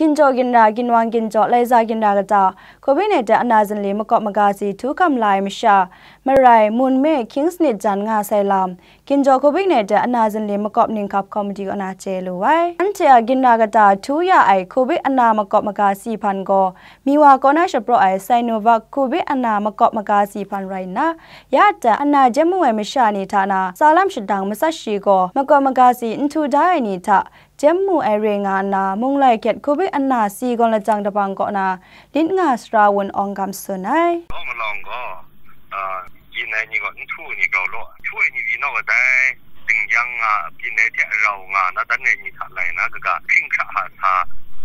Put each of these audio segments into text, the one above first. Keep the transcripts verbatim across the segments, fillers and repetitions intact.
Ginjaw ginra, ginwang ginjaw, laiza ginra kata, covid nineteen ana zinli makawp maga si htu hkam la ai masha, marai, mun me, hkying sanit jan nga sai lam, ginjaw covid nineteen ana zinli makawp ninghkap komiti kaw na chye lu ai. Anhte a ginra kata htu ya ai covid ana makawp maga si hpan gaw, Miwa kaw na shapraw ai Sinovac covid ana makawp maga si hpan rai nna, ya hta ana jem mu ai masha ni hta na, tsalam shadang matsat shi gaw, makawp maga si n htu da ai ni hta, jem mu ai re nga nna, Mungli hkyet covid ana si gawn lajang dabang kaw na, lit nga sara wun awng gam tsun ai. Law malawng gaw, ah, byin ai ni gaw n htu ai ni grau law, htu ai ni byin naw kadai, dingyang nga, byin ai hte rau nga, na dan ai ni hta lai na, kaga hpring hkra ha sa,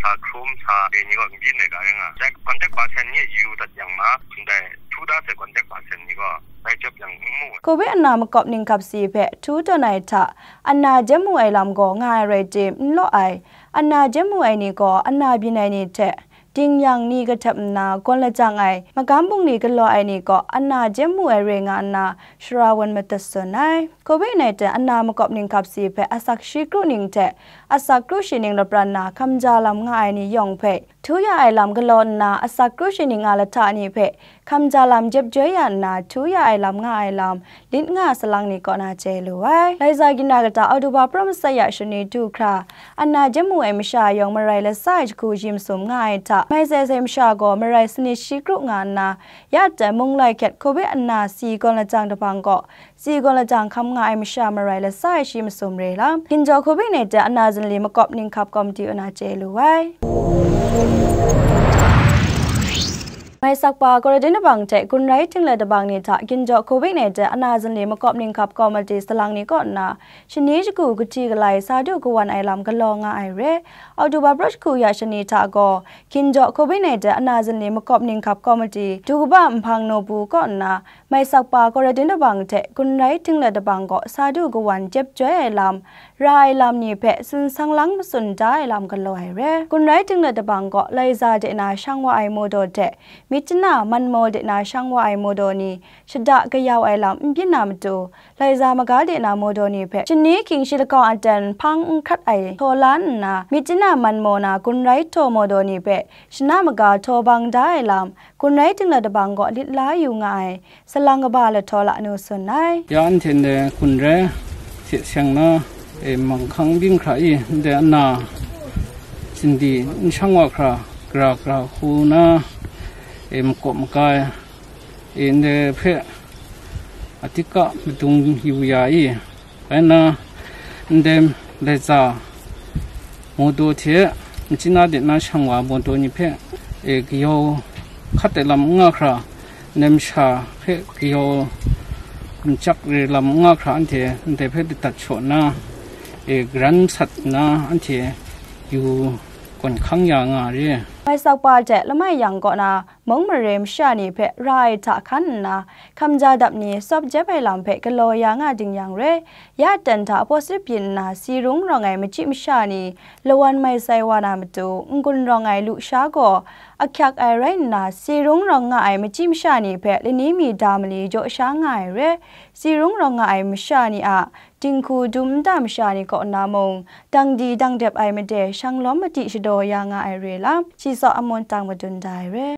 sa hkrum sa, dai ni gaw n byin ai ga rai nga. Dai contact person ni yu dat yang ma, ndai htu da sai contact person ni gaw, dai jawp yang n mu ai. Covid ana makawp ninghkap si hpe htu tawn ai hta, ana jem mu ai lam gaw nga ai rai tim, n law ai. Ana jem mu ai ni gaw, ana byin ai ni hte, dingyang ni kahtep nna gawn lajang ai, magam bungli galaw ai ni gaw, ana jem mu ai re nga nna, sara wun madat tsun ai. Covid nineteen ana makawp ninghkap si hpe asak shi kru ning hte asak kru shi ning lapran na hkamja lam nga ai ni yawng hpe, htu ya ai lam galaw nna, asak kru shi ning a lahta ni hpe hkamja lam jep joi ya nna, htu ya ai lam nga ai lam, lit nga salang ni kaw na chye lu ai. Laiza ginra kata October pra masat ya shani du hkra, ana jem mu ai masha yawng marai latsa ai jahku shi masum nga ai hta, mai sai sai masha gaw marai sanit shi kru nga nna, ya hta Mungli hkyet covid ana si gawn lajang dabang kaw, si gawn lajang hkam nga ai masha marai latsa ai shi masum re lam, ginjaw covid nineteen ana zinli makawp ninghkap komiti kaw na chye lu ai. Mai sakpa quarantine dabang hte gun rai htinglet dabang ni hta ginjaw covid nineteen ana zinli makawp ninghkap komiti salang ni kaw nna, shani jahku kahti kalai sa du kawan ai lam galaw nga ai re. October pra jahku ya shani hta gaw, ginjaw covid nineteen ana zinli makawp ninghkap komiti du kaba nhpang nawbu kaw nna, mai sakpa quarantine dabang hte gun rai htinglet dabang kaw sa du kawan jep joi ai lam, ra ai lam ni hpe tsun sang lang matsun da ai lam galaw ai re. Gun rai htinglet dabang kaw laiza de na shang wa ai modaw hte, myitkyina manmaw de na shang wa ai modaw ni, shada kayau ai lam n byin na matu, laiza maga de na modaw ni hpe, shani hkying shi lakau aten hpang n hkrat ai htaw la nna, myitkyina manmaw na gun rai htaw modaw ni hpe, shana maga htaw bang da ai lam, gun rai htinglet dabang kaw lit la yu nga ai, salang kaba lahtaw la nu tsun ai. Ya anhte ndai gun rai hte seng na, e, manghkang byin hkra i, ndai ana sindi n shang wa hkra, gara gara hku na, e, makawp maga ai, e, ndai hpe atik a madung yu ya i, rai nna, ndai laiza modaw hte myitkyina de na shang wa modaw ni hpe, e, kayau hkat ai lam n nga hkra, ndai masha hpe kayau nchyap re lam n nga hkra, anhte ndai hpe ladat shaw nna, e, garan sat nna, anhte yu gawn hkang ya nga re. Mai sakpa hte lamai yang kaw na, mung mare masha ni hpe ra ai hta hkan nna, hkamja dap ni tsawp jep ai lam hpe galaw ya nga ding yang re, ya ten hta positive byin nna si rung rawng ai machyi masha ni lawan mai sai wa na matu, n-gun rawng ai lusha gaw ahkyak ai rai nna, si rung rawng nga ai machyi masha ni hpe lani mi da mali jaw sha nga ai re, si rung rawng nga ai masha ni a dinghku dum nta masha ni kaw nna mung, dang di dang dep ai made shang lawm madi shadaw ya nga ai re lam, shi tsaw amun tang madun da ai re.